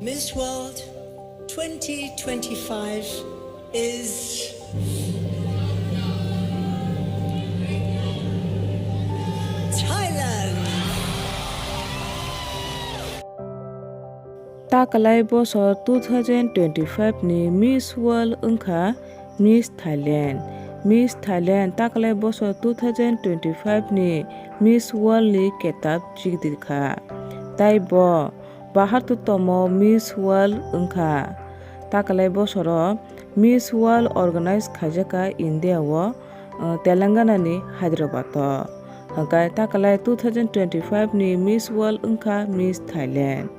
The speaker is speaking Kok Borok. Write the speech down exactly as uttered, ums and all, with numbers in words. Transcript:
Miss World twenty twenty-five is Thailand. Takalai bosor two thousand twenty-five ni Miss World wngkha Miss Thailand. Miss Thailand takalai bosor two thousand twenty-five ni Miss World ni ketab chigdi kha. Tai bo Bahar tomo Miss World wngkha. Takalai bosoro Miss World organize khaijaka India o, uh, Telangana ni Hyderabad o. Hwnkhe takalai two thousand twenty-five ni Miss World wngkha Miss Thailand.